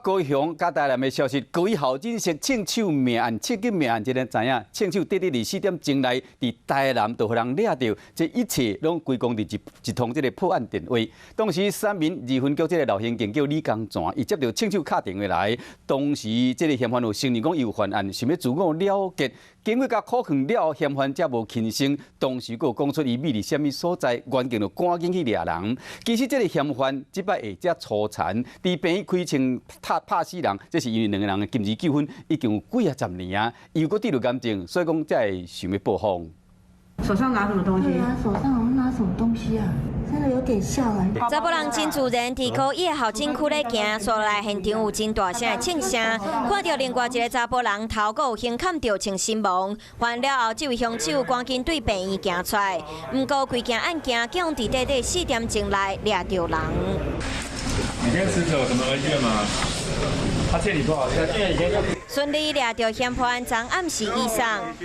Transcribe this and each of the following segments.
高雄佮台南的消息，高雄郝金石槍手命案、刺警命案，這个知影，槍手短短二四點鐘內，佇台南就予人掠著，這一切攏歸功佇一通這个破案電話。當時三民二分局這個老刑警叫李江泉，伊接著槍手敲電話來，當時這个嫌犯有承認講伊有犯案，想欲自我了結。經過共苦勸了後，嫌犯才無輕生。當時閣有講出伊秘佇啥物所在，員警就趕緊去掠人。其實這个嫌犯這擺會遮粗殘，佇病院開槍拍死人，這是因為兩个人的金錢糾紛已經有幾仔十年啊，伊又閣得著癌症，所以講才會想欲報復。手上拿什麼東西？對啊，手上好像拿什麼東西啊？真的有點嚇人。查埔人真自然，佇高一候診區咧行，煞來現場有真大聲的槍聲，看著另外一个查埔人頭閣有輕砍著，像身亡。發現了後，這位兇手趕緊對病院行出來。毋過規件案件，竟佇短短4點鐘內掠著人。你跟死者有什麼恩怨嗎？他欠你多少錢？順利掠著嫌犯，昨暗時移送，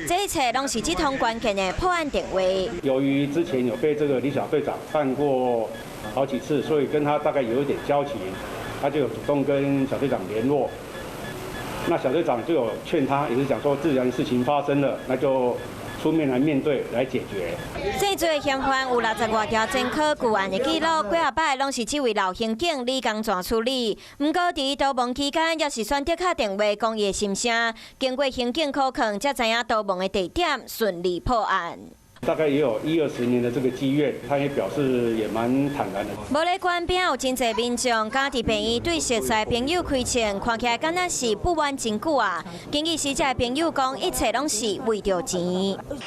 這一切攏是這通關鍵的破案電話。由於之前有被這個李小隊長辦過好幾次，所以跟他大概有一點交情，他就有主動跟小隊長聯絡。那小隊長就有勸他，也是講說，既然事情發生了，那就出面來面對，來解決。這罪嫌犯有60外條前科舊案的記錄，幾仔擺攏是這位老刑警李江泉處理。毋過佇逃亡期間，也是選擇敲電話講伊的心聲。經過刑警苦勸，才知影逃亡的地點，順利破案。大概也有一二十年的這個積怨，他也表示也蠻坦然的。無咧管邊有真濟民眾，敢佇病院對熟似朋友開槍，看起來敢若是不冤真久啊。根據死者的朋友講，一切攏是為著錢。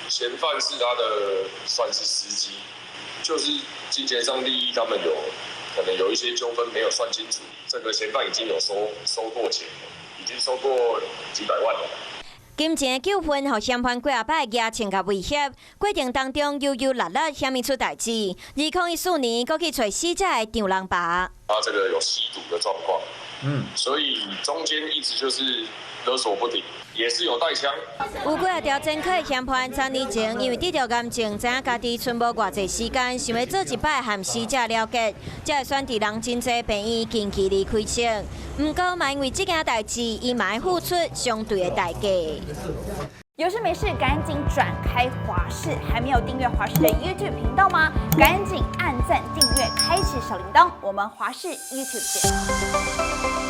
嫌犯是他的算是司機，就是金錢上利益，他們有可能有一些糾紛沒有算清楚。這個嫌犯已經有收過錢，已經收過幾百萬了。金錢糾紛，予嫌犯幾仔擺舉槍共威脅，過程當中猶猶落落，啥物出代誌。2014年，閣去揣死者的丈人爸。他這個有吸毒的狀況，所以中間一直就是勒索不停，也是有帶槍。有幾仔條前科的嫌犯，3年前因為得著癌症，知影家己賰無偌濟時間，想欲做一擺和死者了結，才會選佇人真濟病院近距離開槍。毋過嘛，因為這件代誌，伊嘛愛付出相對的代價。有事沒事趕緊轉開華視，還沒有訂閱華視的 YouTube 頻道嗎？趕緊按讚訂閱，開啟小鈴鐺。我們華視 YouTube 見。